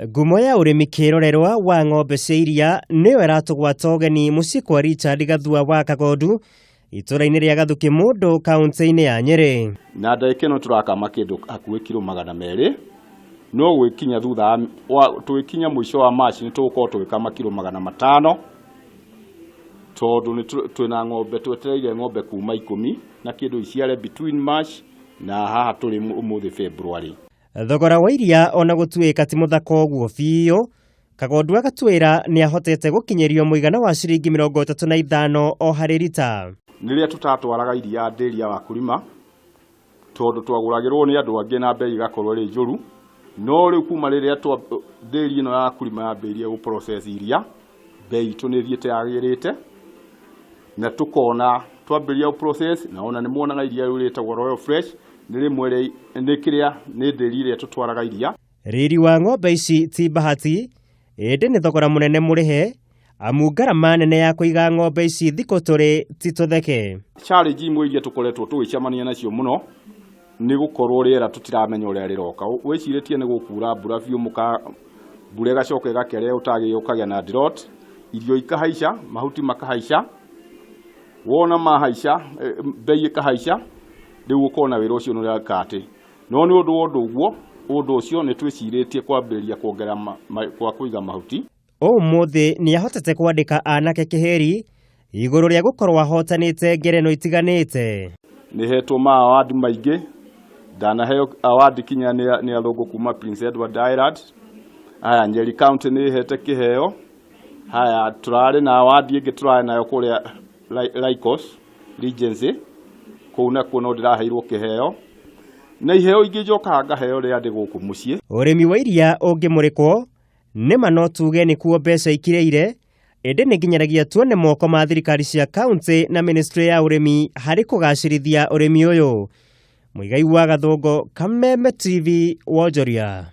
Ngumo ya ũrĩmi kĩrorerwa wa ng'ombe cia iria nĩyo ĩratũgwata ũgeni mũciĩ kwa Richard Gathua wa Kagondu itũra-inĩ rĩa Gathuki Mũndũ kaunti-inĩ ya Nyĩrĩ. Na ndagĩka ĩno tũrakama kĩndũ hakuhĩ kiro 200, no gwĩkinya thutha wa tũgĩkinya mũico wa March nĩ tũgũkorwo tũgĩkama kiro 500, tondũ nĩ twĩna ng'ombe, twetereire ng'ombe kuma 10 na kĩndũ iciare between March na haha tũrĩ ũmũthĩ February. Thogora wa iria ona gũtuĩka ti mũthaka ũguo biũ, Kagondu agatwĩra nĩ ahotete gũkinyĩrio mũigana wa ciringi 35 o harĩ rita. Rĩrĩa tũtatwaraga iria ndĩri ya Wakulima, tondũ twagũragĩrwo nĩ andũ angĩ na bei ĩgakorwo ĩrĩ njũru, no rĩu kuma rĩrĩa ndĩri ĩno ya Wakulima yambĩrĩirie gũ process iria, bei itũ nĩ ĩthiĩte yagĩrĩte, na tũkona twambĩrĩria gũ process, na ona nĩ muonaga iria rĩu rĩtagwo Royal Fresh, nĩ rĩmwe nĩ kĩrĩa nĩ ndĩri ĩrĩa tũtwaraga iria. Riri wa ng'ombe ici ti bahati, ĩndĩ nĩ thogora mũnene mũrĩhe, amu ngarama nene ya kũiga ng'ombe ici thikũ tũrĩ ti tũtheke. Challenge imwe iria tũkoretwo tũgĩcemania nacio mũno nĩ gũkorwo rĩera tũtiramenya ũrĩa rĩroka. Wĩcirĩtie nĩ gũkura mbura biũ, mbura ĩgacoka ĩgakerea ũtagĩrĩire, ũkagĩa na drought, irio ikahaica, mahuti makahaica, wona mahaica bei ĩkahaica, rĩu ũkona wĩra ũcio nĩ ũreka atĩ. No nĩ ũndũ wa ũndũ ũguo, ũndũ ũcio nĩ twĩcirĩtie kwambĩrĩria kuongerera kwa kũiga mahuti. Ũmũthĩ nĩ ahotete kwandĩka anake kĩhĩri igũrũ rĩa gũkorwo ahotanĩte ngereno itiganĩte. Nĩ hetwo ma award maingĩ, ndanaheo award kinya nĩ athũngũ kuma Prince Edward Island. Haya, Nyeri County nĩ ĩhete kĩheo. Haya, tũrarĩ na award ĩngĩ tũrarĩ nayo kũrĩa Lycos Regency, kũu nakuo no ndĩraheirwo kĩheo. Na iheo ingĩ njokaga ngaheo rĩrĩa ndĩ gũkũ mũciĩ. Ũrĩmi wa iria ũngĩmũrĩkwo nĩma no tuge nĩkuo mbeca ikirĩire, ĩndĩ nĩ nginyanagia tuone moko ma thirikari cia kaunti na ministry ya ũrĩmi harĩ kũgacĩrithia ũrĩmi ũyũ. Mũigai wa Gathũngũ, Kameme TV, Wonjoria.